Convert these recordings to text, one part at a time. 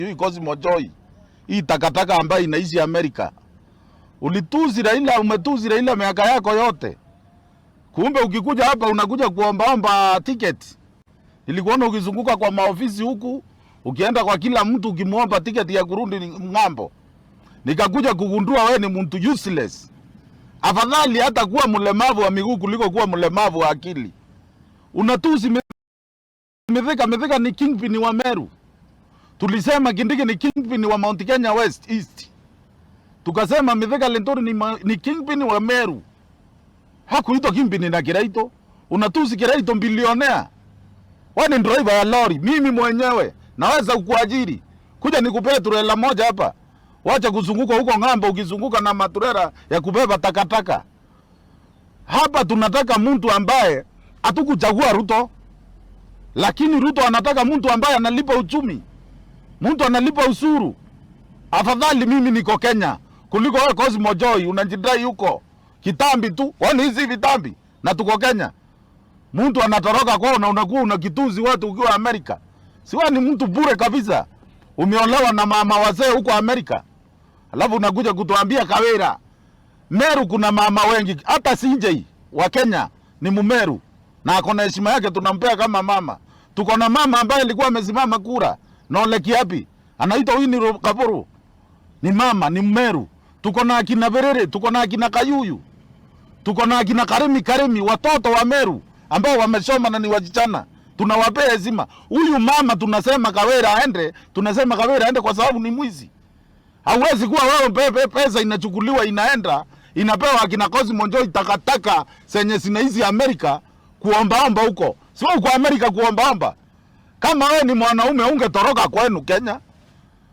Hii Cosmo Joy, hii takataka ambayo inaishi Amerika. Ulitusi Raila, umetusi Raila miaka yako yote. Kumbe ukikuja hapa unakuja kuombaomba tiketi. Nilikuona ukizunguka kwa maofisi huku, ukienda kwa kila mtu ukimwomba tiketi ya kurudi ng'ambo. Nikakuja kugundua we ni mtu useless. Afadhali hata kuwa mlemavu wa miguu kuliko kuwa mlemavu wa akili. Unatusi Mithika. Mithika ni kingpin wa Meru. Tulisema Kindiki ni kingpin wa Mount Kenya West East. Tukasema Mithika Linturi ni kingpin wa Meru. Hakuitwa kingpin na Kiraito. Unatusi Kiraito bilionea. Wewe ni driver ya lori. Mimi mwenyewe naweza kukuajiri. Kuja nikupee turela moja hapa. Wacha kuzunguka huko ng'ambo ukizunguka na maturera ya kubeba takataka. Hapa tunataka mtu ambaye, hatukuchagua Ruto, lakini Ruto anataka mtu ambaye analipa uchumi, mtu analipa ushuru. Afadhali mimi niko Kenya kuliko wewe Cosmo Joy unajidai huko kitambi tu. Kwani hizi vitambi na tuko Kenya. Mtu anatoroka kwao na unakuwa unakituzi watu ukiwa Amerika. Si wewe ni mtu bure kabisa. Umeolewa na mama wazee huko Amerika. Alafu unakuja kutuambia Kawira. Meru kuna mama wengi, hata CJ wa Kenya ni Mumeru na ako na heshima yake, tunampea kama mama. Tuko na mama ambaye alikuwa amesimama kura na Ole Kiapi, anaitwa Winnie Kaburu, ni mama, ni Mmeru. Tuko na akina Berere, tuko na akina Kayuyu, tuko na akina Karimi Karimi, watoto wa Meru ambao wamesoma na ni wasichana, tunawapea heshima. Huyu mama tunasema Kawira aende, tunasema Kawira aende kwa sababu ni mwizi. Hauwezi kuwa wewe pesa inachukuliwa inaenda inapewa akina Cosmo Joy takataka zenye zinaishi Amerika kuombaomba huko. Sio uko Amerika kuombaomba. Kama wewe ni mwanaume ungetoroka kwenu Kenya.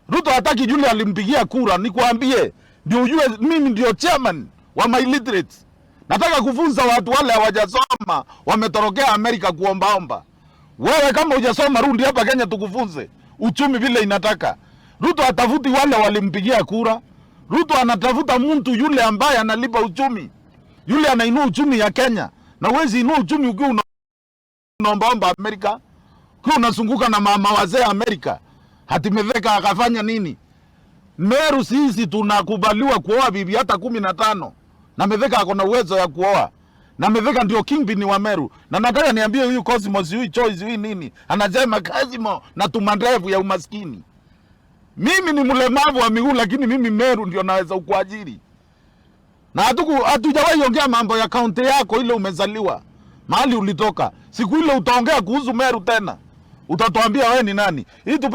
Ruto hataki yule alimpigia kura, nikuambie ndio ujue mimi ndio chairman wa my illiterates. Nataka kufunza watu wale hawajasoma wametorokea Amerika kuombaomba. Wewe kama hujasoma rudi hapa Kenya tukufunze uchumi vile inataka. Ruto hatafuti wale walimpigia kura. Ruto anatafuta mtu yule ambaye analipa uchumi, yule anainua uchumi ya Kenya. Na huwezi inua uchumi ukiwa unaombaomba Amerika, ukiwa unazunguka na mama wazee Amerika. Hati Mithika akafanya nini? Meru sisi tunakubaliwa kuoa bibi hata 15 na Mithika ako na uwezo ya kuoa, na Mithika ndio kingpin wa Meru. Na nataka niambie huyu Cosmos, huyu Choice, huyu nini anasema Cosmo na tumandevu ya umaskini. Mimi ni mlemavu wa miguu, lakini mimi Meru ndio naweza kukuajiri. Na hatujawahi ongea mambo ya kaunti yako ile umezaliwa, mahali ulitoka. Siku ile utaongea kuhusu Meru tena, utatuambia wewe ni nani. Hii tupe